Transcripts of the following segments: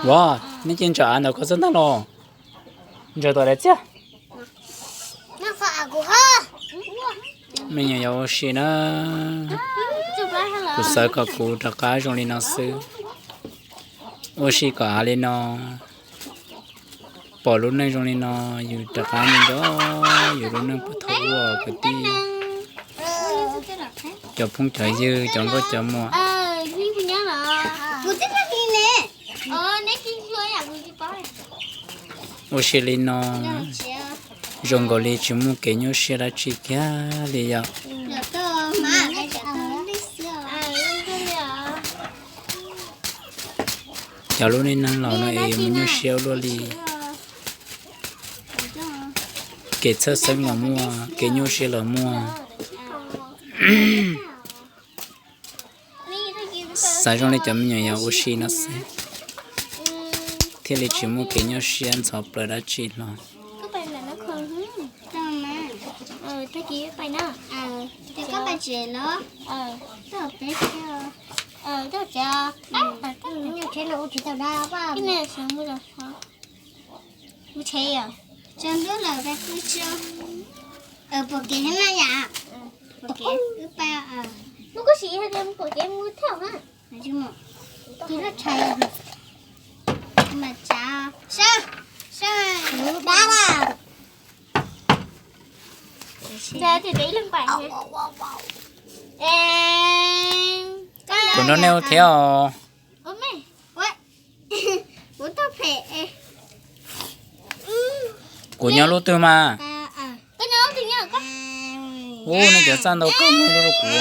Ua, nej cia ntsaws av ntawm koj xwb ntag los? Ntsaws tom daim txiaj. Me nyuam yaus ua si na. Kuv xav kom kuv rov qab zoo li no xwb. Ua si kom av li no. Pom lub neej zoo li no, yus rov qab nco nco yus lub neej puag thaum ub kwv tij. Cov phooj cov ywg, cov nkauj cov muam. Ua si li no, zoo nkaus li tsis muaj kev nyuaj siab dab tsi kiag li yom. Cov lub neej neeg laus no es mus nyuaj siab ua luaj li. Kev txhawj xeeb los muaj, kev nyuaj siab los muaj. Xav zoo li cov me nyuam yaus ua si no xwb, thiaj li tsis muaj kev nyuaj siab ntxhov plawv dab tsi hlo. Mus tsev yom, tsaus ntuj lawm peb pw tso. Pom kev thiab na yom. Pom kev wb pais. Mus kuj sim hais tias mus pom kev mus thauj na. Tus loj tshais mas tsav sab, sab dab lawm. Kuv nrog nej ua thiab os. Kuv nyob lub twg mas. Ub, nej cov txaj ntau kawg muaj lub rau kuv.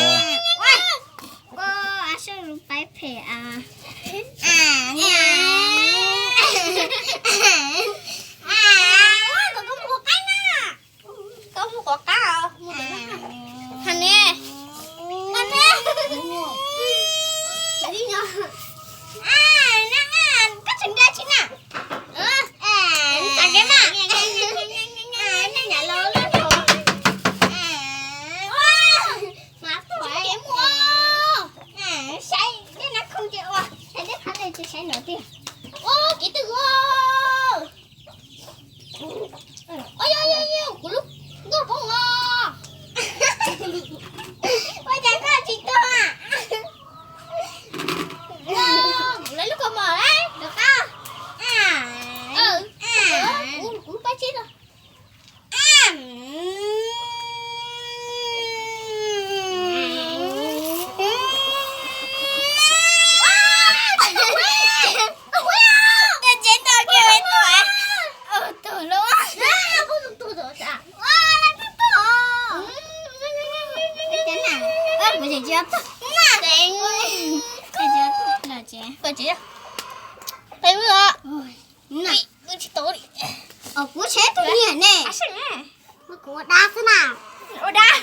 Koj mus quav qab os. Hais ne. Hais ne. Koj tseem da tsi na. Txav kev mas. Nyam los lub hauv. Mas txav kev mus. Saib dej nab khoom ces ua, saib dej qhab dej ces saib no tiag. Ua kev twg ua. Ua, yog, yog, yog kuv lub nkauj poob os. Ua cas koj tsis tuag? Kuv lawv lub kaus mom lawm rov qab. Kuv pab tsib los. Kuv tsev tus niam ne. Kuv ua dab xwb na. Ua dab.